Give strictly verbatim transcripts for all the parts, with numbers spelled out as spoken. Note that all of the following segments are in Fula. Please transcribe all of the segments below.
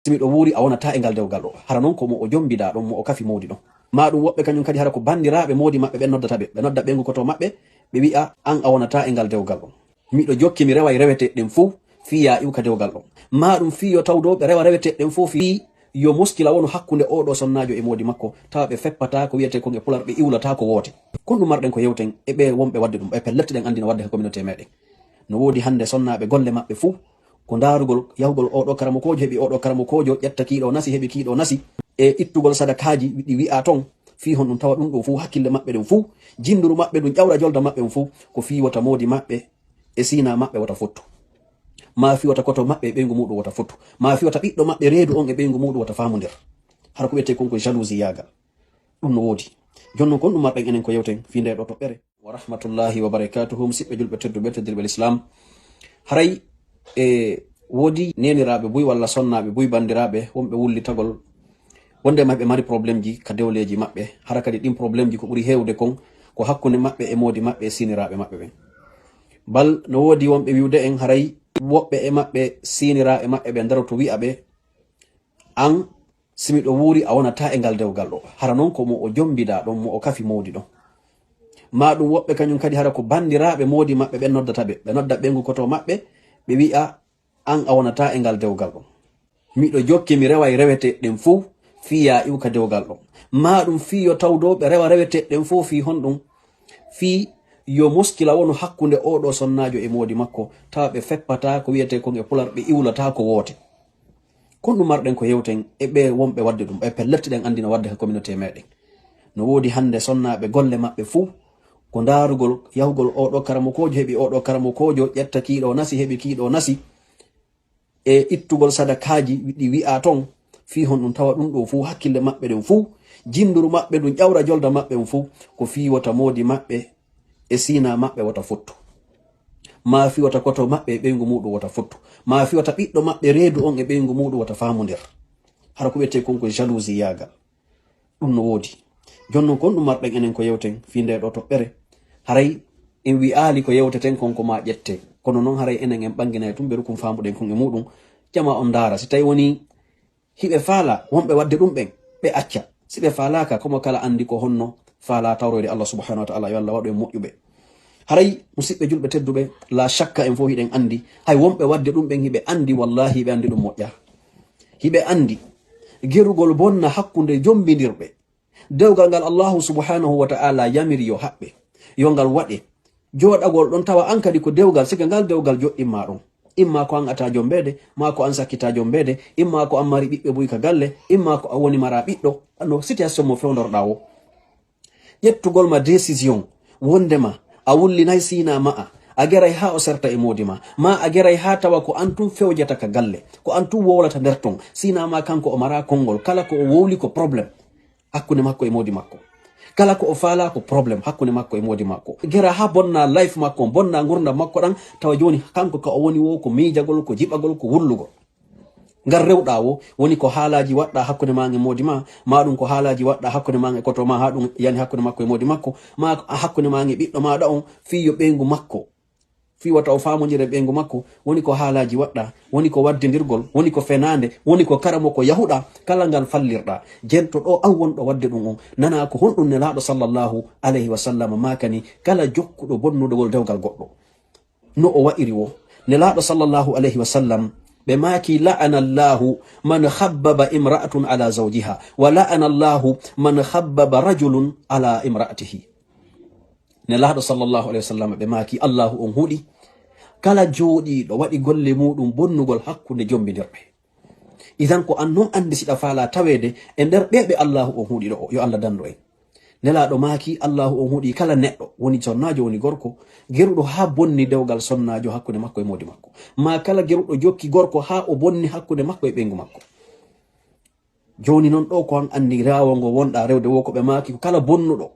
Si miɗo wuuri, a wonataa e ngal dewgal ɗoo. Hara non ko mo o jombidaa ɗon, mo o kafi moodi ɗon. Maa ɗum woɓɓe kañum kadi hara ko banndiraaɓe moodi maɓɓe ɓen noddata ɓe. Ɓe nodda ɓeyngu koto maɓɓe, ɓe wi'a, "An a wonataa e ngal dewgal ɗon." Miɗo jokki, mi reway reweteeɗe ɗen fow, fii yaa iwka dewgal ɗon. Maa ɗum fii yo taw dow ɓe rewa reweteeɗe ɗen fow fii yo muskila wonu hakkunde oo ɗoo sonnaajo e moodi makko, tawa ɓe feppataa ko wiyetee kon e Pular, ɓe iwlataa ko woote. Kon ɗum marɗen ko yewten e ɓee wonɓe waɗde ɗum, e pellet ɗen anndina waɗde ka communauté meɗen. No woodi hannde sonnaaɓe golle maɓɓe fow, ko ndaarugol, yahugol oo ɗoo karamokoojo heɓi oo ɗoo karamokoojo, ƴetta kii ɗoo nasi, heɓi kii ɗoo nasi, e ittugol sadakaaji ɗi wi'aa ton, fii honɗum tawa ɗum ɗoo fow hakkille maɓɓe ɗen fow, jinnduru maɓɓe ndun, ƴawra jolda maɓɓe on fow, ko fii wota moodi maɓɓe e siinaa maɓɓe wota fottu. Maa fii wota koto maɓɓe e ɓeyngu muuɗum wota fottu. Maa fii wota ɓiɗɗo maɓɓe reedu on e ɓeyngu muuɗum wota faamondir. Hara ko wiyetee kon ko jalousie yaagal. Ɗum no woodi. Jooni non kon ɗum marɗen enen ko yewten fii ndee ɗoo toɓɓere. Wa rahmatullahi wa barakatuhu. Musiɓɓe julɓe tedduɓe, teddirɓe l'islam. Haray e woodi neeniraaɓe buy walla sonnaaɓe buy, banndiraaɓe, wonɓe wullitagol wonndema hiɓe mari problemji ka dewleeji maɓɓe. Hara kadi ɗin problemji ko ɓuri heewde kon ko hakkunde maɓɓe e moodi maɓɓe e siiniraaɓe maɓɓe ɓen. Bal no woodi wonɓe wi'ude en haray woɓɓe e maɓɓe siiniraa e maɓɓe ɓen daroto wi'a ɓe, "An, si miɗo wuuri, a wonataa e ngal dewgal ɗoo." Hara non ko mo o jombidaa ɗon, mo o kafi moodi ɗon. Maa ɗum woɓɓe kañum kadi hara ko banndiraaɓe moodi maɓɓe ɓen noddata ɓe. Ɓe nodda ɓeyngu koto maɓɓe, ɓe wi'a, "An a wonataa e ngal dewgal ɗon." Miɗo jokki, mi reway reweteeɗe ɗen fow fii yaa iwka dewgal ɗon. Maa ɗum fii yo taw dow ɓe rewa reweteeɗe ɗen fow fii honɗum? Fii yo muskila wonu hakkunde oo ɗoo sonnaajo e moodi makko, tawa ɓe feppataa ko wiyetee kon e Pular, ɓe iwlataa ko woote. Kon ɗum marɗen ko yewten e ɓee wonɓe waɗde ɗum, e pellet ɗen anndina waɗde ka communauté meɗen. No woodi hannde sonnaaɓe golle maɓɓe fow, ko ndaarugol, yahugol oo ɗoo karamokoojo heɓi oo ɗoo karamokoojo, ƴetta kii ɗoo nasi, heɓi kii ɗoo nasi, e ittugol sadakaaji ɗi wi'aa ton, fii honɗum tawa ɗum ɗoo fow hakkille maɓɓe ɗen fow, jinnduru maɓɓe ndun, ƴawra jolda maɓɓe on fow, ko fii wota moodi maɓɓe e siinaa maɓɓe wota fottu. Maa fii wota koto maɓɓe e ɓeyngu muuɗum wota fottu. Maa fii wota ɓiɗɗo maɓɓe reedu on e ɓeyngu muuɗum wota faamondir. Hara ko wiyetee kon ko jalousie yaagal. Ɗum no woodi. Jooni non kon ɗum marɗen enen ko yewten fii ndee ɗoo toɓɓere. Haray en wi'aali ko yewteten kon ko maa ƴettee. Kono non haray enen en ɓannginay tun ɓe rukun faamuɗen kon e muuɗum. Jamaa on ndaara, si tawi wonii hiɓe faalaa wonɓe waɗde ɗum ɓen, ɓe acca. Si ɓe faalaaka, ko mo kala anndi ko honno faalaa tawroyde Allah subhanahu wa ta'ala, yo Allah waɗu en moƴƴuɓe. Haray, musiɓɓe julɓe tedduɓe, laa shakka en fow hiɗen anndi, hay wonɓe waɗde ɗum ɓen hiɓe anndi, wallaahi hiɓe anndi ɗum moƴƴaa. Hiɓe anndi gerugol bonna hakkunde jombindirɓe. Dewgal ngal Allahu subhanahu wa ta'ala yamiri yo haɓɓe, yo ngal waɗe. Jooɗagol ɗon tawa an kadi ko dewgal, siga ngal dewgal joɗɗinmaa ɗon. Imma ko an ataa jombeede, maa ko an sakkitaa jombeede, imma ko an mari ɓiɓɓe buy ka galle, imma ko a woni maraa ɓiɗɗo, no situation mo fewndorɗaa woo. Ƴettugol ma décision, wondema a wullinay siinaa ma'a, a geray haa o serta e moodi ma, maa a geray haa tawa ko an tun fewjata ka galle, ko an tun wowlata nder ton, siinaa ma kanko o maraa konngol, kala ko o wowli ko problème hakkunde makko e moodi makko. Kala ko o faalaa ko problème hakkunde makko e moodi makko. Gera haa bonna life makko, bonna ngurdam makko ɗan, tawa jooni kanko ka o woni woo ko miijagol, ko jiɓagol, ko wullugol. Ngal rewɗaa woo, woni ko haalaaji waɗɗaa hakkunde maa e moodi maa, maa ɗum ko haalaaji waɗɗaa hakkunde maa e koto maa, haa ɗum yani hakkunde makko e moodi makko, maa hakkunde maa e ɓiɗɗo maaɗa on, fii yo ɓeyngu makko, fii wata o faamondire ɓeyngu makko, woni ko haalaaji waɗɗaa, woni ko waddindirgol, woni ko fenaande, woni ko karamo ko yahuɗaa, kala ngal fallirɗaa. Jento ɗo an wonɗo waɗde ɗum on, nanaa ko honɗum Nelaaɗo sallallahu alayhi wa sallam maakani kala jokkuɗo bonnudogol dewgal goɗɗo. No o wa'iri woo, Nelaaɗo sallallahu alayhi wa sallam, ɓe maaki, "La'ana Allahu man khabbaba imra'atun ala zawjiha, wa la'ana Allahu man khabbaba rajulun ala imra'atihi." Nelaaɗo sallallahu alayhi wa sallam, ɓe maaki, "Allahu on huɗi kala jooɗiiɗo waɗi golle muuɗum bonnugol hakkunde jombindirɓe." Idan ko an non anndi siɗa faalaa taweede e nder ɓee ɓe Allahu on huɗi ɗo, yo Allah dandu en. Nelaaɗo maaki, "Allahu on huɗi kala neɗɗo, woni sonnaajo, woni gorko, geruɗo haa bonni dewgal sonnaajo hakkunde makko e moodi makko. Maa kala geruɗo jokki gorko haa o bonni hakkunde makko e ɓeyngu makko." Jooni non ɗo ko an anndi raawol ngol wonɗaa rewde woo, ko ɓe maaki ko kala bonnuɗo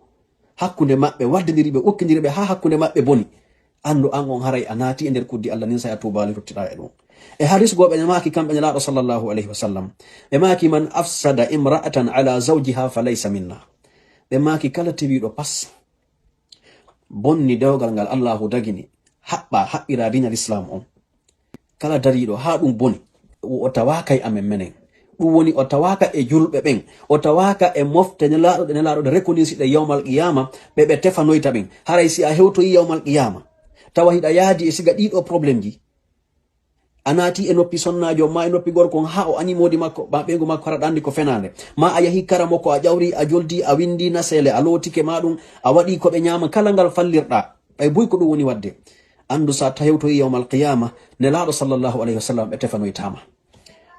hakkunde maɓɓe, waddindiri ɓe, ukkindiri ɓe haa hakkunde maɓɓe boni. Anndu an on haray a naati e nder kuddi Allah nin, say a tuubaali ruttiɗaa e ɗum. E hadis goo ɓe maaki kamɓe Nelaaɗo sallallahu alayhi wa sallam, ɓe maaki, "Man afsada imra'atan ala zawjiha fa laysa minna." Ɓe maaki kala tewiiɗo pas, bonni dewgal ngal Allahu dagini, haɓɓaa, haɓɓiraa diina Lislaam on. Kala dariiɗo haa ɗum boni, o, o tawaaka e amen menen. Ɗum woni o tawaaka e julɓe ɓen, o tawaaka e mofte nelaaɗo ɗe, nelaaɗo ɗe reconnaître ɗe yawmal qiyama, ɓe ɓe tefanoyta ɓen. Haray si a hewtoyi yawmal qiyama, tawa hiɗa yaadi e siga ɗiɗo problème ji, a naati e noppi sonnaajo ma e noppi gorko on, haa o añi moodi makko ma ɓeyngu makko, hara ɗa anndi ko fenaande, ma a yahi kara makko, a ƴawri, a joldi, a winndi naseele, a lootike ma ɗum, a waɗi ko ɓe ñaama, kala ngal fallirɗa, ɓay buy ko ɗum woni waɗde, anndu sa ta hewtoyi yawmal qiyama, nelaaɗo sallallahu alayhi wa sallam ɓe tefanoytaama.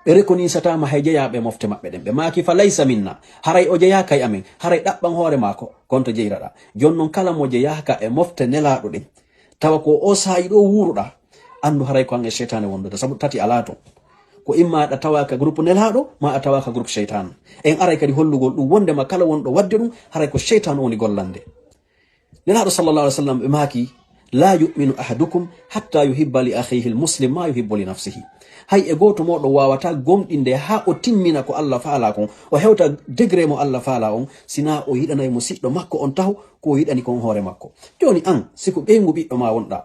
Ɓe rekonisataama hay jeyaaɓe e mofte maɓɓe ɗen. Ɓe maaki, "Fa laysa minna." Haray o jeyaaka e amen. Haray ɗaɓɓan hoore maako, kon to jeyraɗa. Jooni non, kala mo jeyaaka e mofte nelaaɗo ɗen, tawa ko o saa'i ɗo wuuruɗa, anndu haray ko an e seytaane wondude. Sabu tati alaa ton. Ko imma aɗa tawa ka groupe nelaaɗo, ma a tawa ka groupe seytaane. En aray kadi hollugol ɗum wondema kala wonɗo waɗde ɗum, haray ko seytaane woni gollande. Nelaaɗo sallallahu alaihi wa sallam ɓe maaki, "La yu'minu ahadukum hatta yuhibba li akhihi al-muslim ma yuhibbu li nafsihi." Hay e gooto mooɗon waawataa gomɗinde haa o timmina ko Allah faalaa kon, o hewta degré mo Allah faalaa on, sinaa o yiɗanay mo siɗɗo makko on taho ko o yiɗani kon hoore makko. Jooni an, si ko ɓeyngu ɓiɗɗo ma wonɗa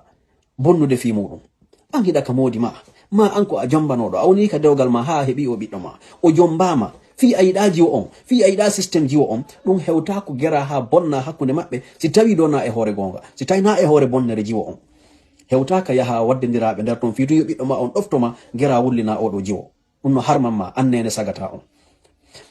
bonnude fii muuɗum, an hiɗa ka moodi ma, ma an ko a jombanooɗo, a woni ka dewgal ma haa a heɓi o ɓiɗɗo ma, o jombaama, fii a yiɗaa jiwo on, fii a yiɗaa système jiwo on, ɗum hewtaa ko geraa haa bonnaa hakkunde maɓɓe, si tawii ɗoo naa e hoore goonga, si tawii naa e hoore bonnere jiwo on. Hewtaa ka yahaa waddindiraaɓe nder ton fii tun yo ɓiɗɗo ma on ɗofto ma, geraa wullinaa oo ɗoo jiwo. Ɗum no harman ma, an neene sagataa on.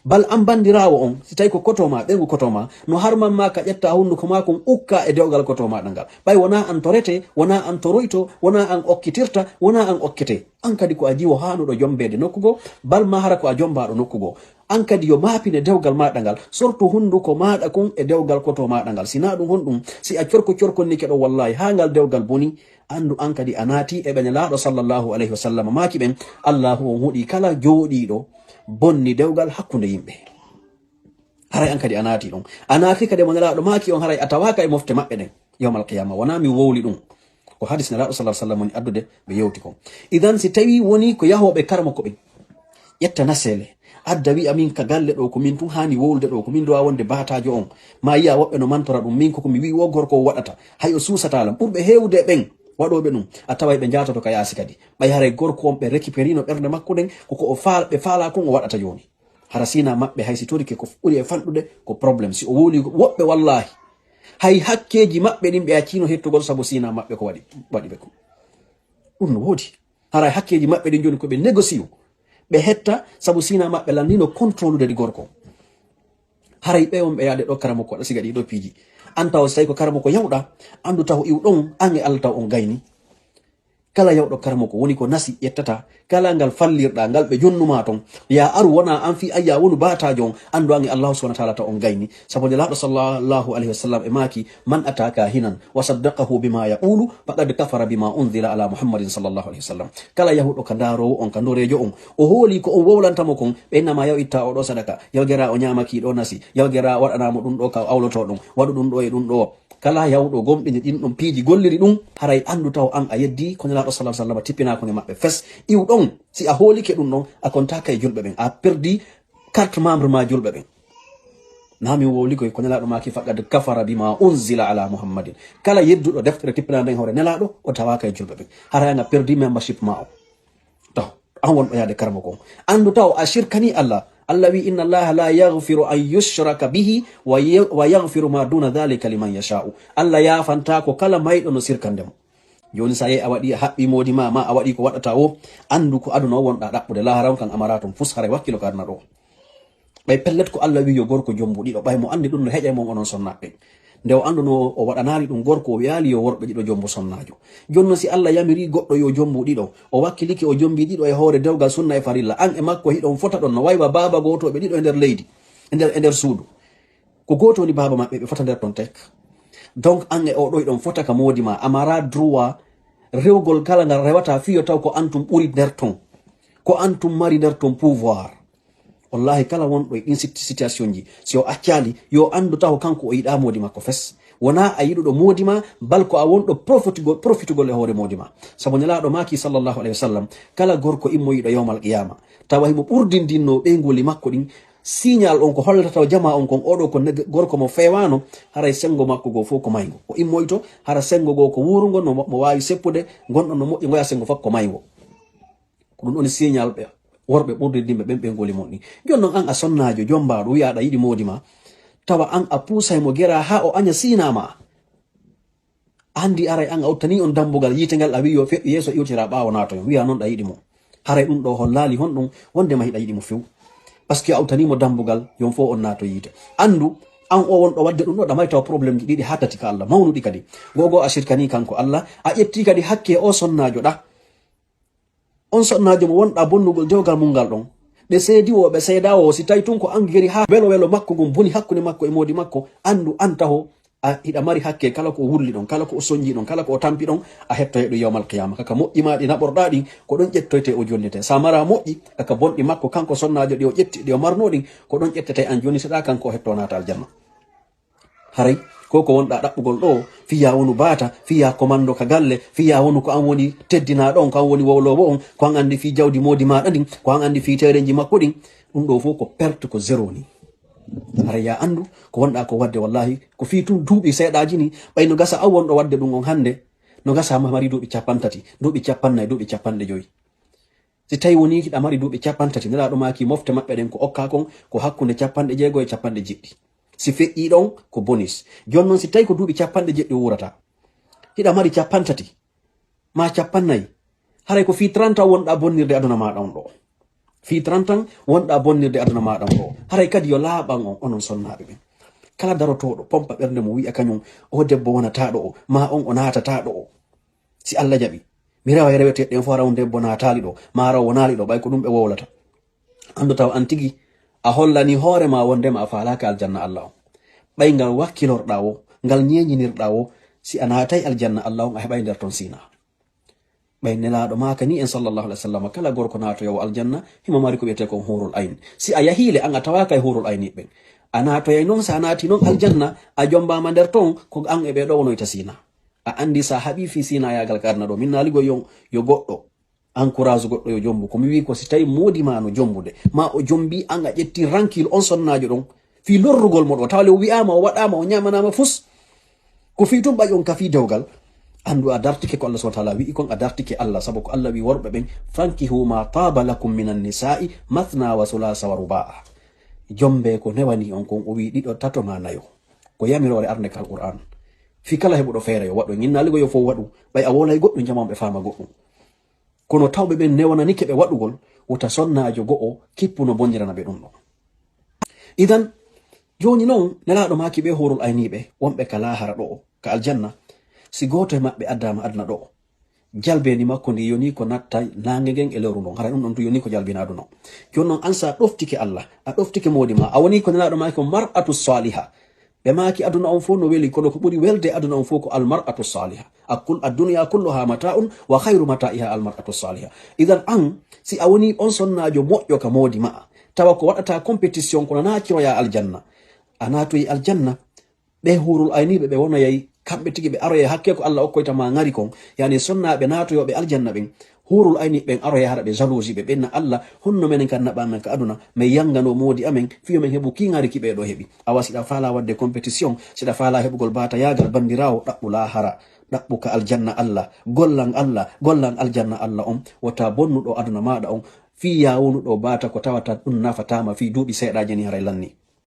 Bal an banndiraawo on, si tawii ko koto ma, ɓeyngu koto ma, no harman ma ka ƴetta hunnduko maa kon ukka e dewgal koto maaɗa ngal. Ɓay wonaa an torete, wonaa an toroyto, wonaa an okkitirta, wonaa an okkete. An kadi ko a jiwo haanuɗo jombeede nokku goo, bal ma hara ko a jombaaɗo nokku goo. An kadi yo maapine dewgal maaɗa ngal, sortu hunnduko maaɗa kon e dewgal koto maaɗa ngal. Sinaa ɗum honɗum, si a corko corkonnike ɗo wallaahi haa ngal dewgal boni, anndu an kadi a naati e ɓe Nelaaɗo sallallahu alayhi wa sallam maaki ɓen, Allaahu on huɗi kala jooɗiiɗo bonni dewgal hakkunde yimɓe. Haray an kadi a naati ɗon. A naati kadi mo Nelaaɗo maaki on, haray a tawaaka e mofte maɓɓe ɗen yawmal qiyaama. Wonaa mi wowli ɗum. Ko hadis Nelaaɗo sallallahu alayhi wa sallam woni addude, ɓe yewti kon. Idan, si tawii woni ko yahooɓe karamoko ɓen, ƴetta naseele, adda wi'a, "Min ka galle ɗoo, ko min tun haani wowlude ɗoo, ko min duwa wonde baataajo on." Ma yi'a woɓɓe no mantora ɗum, "Min ko ko mi wi'i woo gorko o waɗata, hay o suusataa lan." Ɓurɓe heewude ɓen waɗooɓe ɗum, a taway ɓe njaatoto ka yaasi kadi. Ɓay haray gorko on ɓe récupérino ɓernde makko nden, ko ko o faal-, ɓe faalaa kon o waɗata jooni. Hara siinaa maɓɓe hay si torike ko ɓuri e fanɗude ko problème. Si o wowli woɓɓe wallaahi, hay hakkeeji maɓɓe ɗin ɓe accino hettugol sabu siinaa maɓɓe ko waɗi, waɗi ɓe kon. Ɗum no woodi. Haray hakkeeji maɓɓe ɗin jooni ko ɓe négocier, ɓe hetta, sabu siinaa maɓɓe lannino contrôle de gorko. Haray ɓe on ɓe yaade ɗo karamoko waɗa siga ɗi ɗo piiji. An taw si tawi ko karamoko yawɗa, anndu taw iw ɗon, an e Allah taw on gayni. Kala yawɗo karamoko woni ko nasi ƴettata, kala ngal fallirɗa, ngal ɓe jonnumaa ton. Ya aru wona an fi ayya wonu baataajo on, anndu an e Allahu subhanahu wa ta'ala taw on gayni. Sabu Nelaaɗo sallallahu alayhi wa sallam e maaki, "Man ata kahinan wa saddaqahu bima yaqulu, faqad kafara bima unzila ala Muhammadin sallallahu alayhi wa sallam." Kala yahuɗo ka ndaaroowo on, ka ndoreejo on, o hooli ko on wowlanta mo kon, ɓe innama yaw itta o ɗo sadaka, yaw gera o ñaama ki ɗo nasi, yaw gera waɗana mo ɗum ɗo ka awloto ɗum, waɗu ɗum ɗo e ɗum ɗo. Kala yawɗo gomɗini ɗin ɗon piiji golliri ɗum, haray anndu taw an a yeddi ko Nelaaɗo sallallahu alayhi wa sallam tippinaa ko e maɓɓe fes. Iw ɗon, si a hoolike ɗum ɗon, a kontaaka e julɓe ɓen, a perdi carte membre ma julɓe ɓen. Na min wowli koy ko Nelaaɗo maaki, "Faqad kafara bima unzila ala Muhammadin." Kala yedduɗo deftere tippinaa nden hoore Nelaaɗo, o tawaaka e julɓe ɓen. Haray an a perdi membership ma o. Taw, an wonɗo yaade karamoko on. Anndu taw a shirkani Allah. Allah wi, "Inna Allaha la yaghfiru an yushraka bihi wa ya-, wa yaghfiru ma duna dhalika liman yasha'u." Allah yaafantaa ko kala mayɗo no sirkande mo. Jooni sa yehi a waɗi, a haɓɓi moodi ma, ma a waɗi ko waɗata o, anndu ko aduna o wonɗa ɗaɓɓude. Lahara on kan amara ton fus, haray wakkilo ko aduna ɗo. Ɓay pellet ko Allah wi yo gorko jombu ɗiɗo, ɓay mo anndi ɗum no heƴay mon onon sonnaaɓe. Nde o anndunoo o waɗanaali ɗum gorko, o wi'aali yo worɓe ɗiɗo jombu sonnaajo. Jooni non si Allah yamirii goɗɗo yo jombu ɗiɗo, o wakkilike o jombi ɗiɗo e hoore dewgal sunna e farilla, an e makko hiɗon fota ɗon no waywa baaba gooto ɓe ɗiɗo e nder leydi, e nder, e nder suudu. Ko gooto woni baaba maɓɓe, ɓe fota nder ton tek. Donc an e o ɗo hiɗon fota ka moodi ma, a mara droit rewgol kala ngal rewata fii yo taw ko an tun ɓuri nder ton. Ko an tun mari nder ton pouvoir. Wallahi, kala wonɗo e ɗin sit-, situation ji, si o accaali, yo anndu taho kanko o yiɗaa moodi makko fes. Wonaa a yiɗuɗo moodi ma, bal ko a wonɗo profitugol, profitugol e hoore moodi ma. Sabu Nelaaɗo maaki, sallallahu alayhi wa sallam, kala gorko immoyiiɗo yawmal qiyaama, tawa himo ɓurdindinnoo ɓeynguuli makko ɗin, signal on ko hollata taw jamaa on kon, oɗo ko neg-, gorko mo feewaano, haray senngo makko goo fof ko mayngo. O immoyto, hara senngo goo ko wuurungo, no mo, mo waawi seppude, ngonɗo no moƴƴi, ngoya senngo fof ko mayngo. Ko ɗum woni signal ɓe, Worɓe ɓurdirdimɓe ɓen ɓen goli mon ɗin. Jooni non an a sonnaajo, jommbaaɗo, wi'aa aɗa yiɗi moodi maa. Tawa an a puusay mo geraa haa o aña siinaa ma. Anndi aray an a uttanii on dambugal yiite ngal, a wi'i yo feƴƴu yeeso iwtira ɓaawo naatoyon. Wi'aa non ɗa yiɗi mo. Haray ɗun ɗoo hollaali honɗun wonndema hiɗa yiɗi mo few. Parce que a uttanii mo dambugal, yon fow on naato yiite. Anndu, an o wonɗo waɗde ɗun ɗoo, ɗa mari taw problèmeji ɗiɗi haa tati ka Alla, mawnuɗi kadi. Go'o goo a sirkanii kanko Alla, a ƴettii kadi hakkee oo sonnaajo ɗa. On sonnaajo mo wonɗaa bonnugol dewgal mun ngal ɗon. Ɓe seedi woo, ɓe seedaa woo, si tawi tun ko an geri haa welo welo makko ngun boni hakkunde makko e moodi makko, anndu an taho, a, hiɗa mari hakkee kala ko o wulli ɗon, kala ko o sonji ɗon, kala ko o tampi ɗon, a hettoyay ɗun yawmal qiyaama. Kaka moƴƴi maa ɗi naɓorɗaa ɗin, ko ɗon ƴettoytee o jonnitee. Si a maraa moƴƴi, kaka bonɗi makko kanko sonnaajo ɗi o ƴetti, ɗi o marnoo ɗin, ko ɗon ƴettetee an jonniteɗaa kanko o hettoo naata aljanna. Haray, ko ko wonɗaa ɗaɓɓugol ɗoo, fiyaa wonu baata, fiyaa komando ka galle, fiyaa wonu ko an woni teddinaaɗo on, ko an woni wowloowo on, ko an anndi fii jawdi moodi maaɗa ndin, ko an anndi fii teerenji makko ɗin, ɗun ɗoo fow ko perte, ko zéro ni. Haray yaa anndu, ko wonɗaa ko waɗde wallaahi, ko fii tun duuɓi seeɗaaji ni, ɓay no gasa an wonɗo waɗde ɗun on hannde, no gasa ma mari duuɓi capantati, duuɓi capannay, duuɓi capanɗe jowi. Si tawi wonii hiɗa mari duuɓi capantati, Nelaaɗo maaki mofte maɓɓe ɗen ko okkaa kon, ko hakkunde capanɗe jeego e capanɗe jeɗɗi. Si feƴƴii ɗon, ko bonus. Jooni non, si tawi ko duuɓi capanɗe jeɗɗi o wuurata, hiɗa mari capantati, maa capannay, haray ko fii trente ans wonɗaa bonnirde aduna maaɗa on ɗoo. Fii trente ans wonɗaa bonnirde aduna maaɗa on ɗoo. Haray kadi yo laaɓan on, onon sonnaaɓe ɓen. Kala darotooɗo, pompa ɓernde mum, wi'a kañum, oo debbo wonataa ɗoo, maa on o naatataa ɗoo. Si Alla jaɓi, mi rewa e reweteeɗo ɗen fow, hara on debbo naataali ɗoo, maa hara o wonaali ɗoo, ɓay ko ɗun ɓe wowlata. Anndu taw an tigi, a hollanii hoore maa wonndema a faalaaka aljanna Alla on. Ɓay ngal wakkilorɗaa woo, ngal ñeeñinirɗaa woo, si a naatay aljanna Alla on, a heɓay nder ton siinaa. Ɓay Nelaaɗo maakanii en, sallallahu alayhi wa sallam, kala gorko naatoyoowo aljanna, himo mari ko wi'etee kon huurul ayn. Si a yahii le, an a tawaaka e huurul ayni ɓen. A naatoyay non, si a naatii non aljanna, a jommbaama nder ton, ko an e ɓee ɗoo wonoyta siinaa. A anndi si a haɓii fii siinaayaagal ka aduna ɗoo, min naaligol yo, yo goɗɗo encourage goɗɗo yo jommbu. Ko mi wi'i ko si tawi moodi maa no jommbude, maa o jommbii, an a ƴettii rankil on sonnaajo ɗon, fii lorrugol mo ɗoo, tawa le o wi'aama, o waɗaama, o ñaamanaama fus. Ko fii tun ɓay on kafii dewgal, anndu a dartike ko Allah subhanahu wa ta'ala wi'i kon, a dartike Allah, sabu ko Allah wi'i worɓe ɓen, "Fankihu ma taba lakum minan nisa'i mathna wa thulatha wa ruba'a." Jommbee ko newanii on kon, o wi'i ɗiɗo, tato, maa nayo. Ko yamiroore arnde ka Alqur'aan. Fii kala heɓuɗo feere yo waɗu, ñinnaaligol yo fow waɗu, ɓay a wowlay goɗɗun, jamaa on ɓe faama goɗɗun. Kono tawɓe ɓen newananike ɓe waɗugol, wota sonnaajo go'o kippu no bonnirana ɓe ɗun ɗon. Idan, jooni non, Nelaaɗo maaki ɓee huurul ayniiɓe wonɓe ka laahara ɗoo, ka aljanna, si gooto e maɓɓe addaama aduna ɗoo, jalbeendi makko ndi yonii ko natta naange ngen e lewru ndun, haray ɗun ɗon tun yonii ko jalbina aduna on. Jooni non, an si a ɗoftike Allah, a ɗoftike moodi maa, a wonii ko Nelaaɗo maaki ko mar'atu saaliha. Ɓe maaki aduna on fow no weli, kono ko ɓuri welde aduna on fow ko almar'atu saliha. Akul-, addunya kulluha mata'un wa khayru mata'iha almar'atu saliha. Idan an, si a wonii on sonnaajo moƴƴo ka moodi ma'a, tawa ko waɗataa compétition kono naatiroyaa aljanna. A naatoyi aljanna, ɓee huurul ayniiɓe ɓe wonoyay, kamɓe tigi ɓe aroyay hakkee ko Allah okkoyta maa ŋari kon, yani sonnaaɓe naatoyooɓe aljanna ɓen. Huurul ayni ɓen aroyay hara ɓe jalousie, ɓe ɓenna Allah, honno menen kan naɓaa men ka aduna, men yanganoo moodi amen, fii yo men heɓu kii ŋari ki ɓee ɗoo heɓi. Awa si ɗa faalaa waɗde compétition, si ɗa faalaa heɓugol baatayaagal banndiraawo, ɗaɓɓu laahara, ɗaɓɓu ka aljanna Allah, gollan Allah, gollan aljanna Allah on, wota bonnu ɗoo aduna maaɗa on, fii yaa wonu ɗoo baata ko tawata ɗun nafataa ma fii duuɓi seeɗaaji ni haray lanni.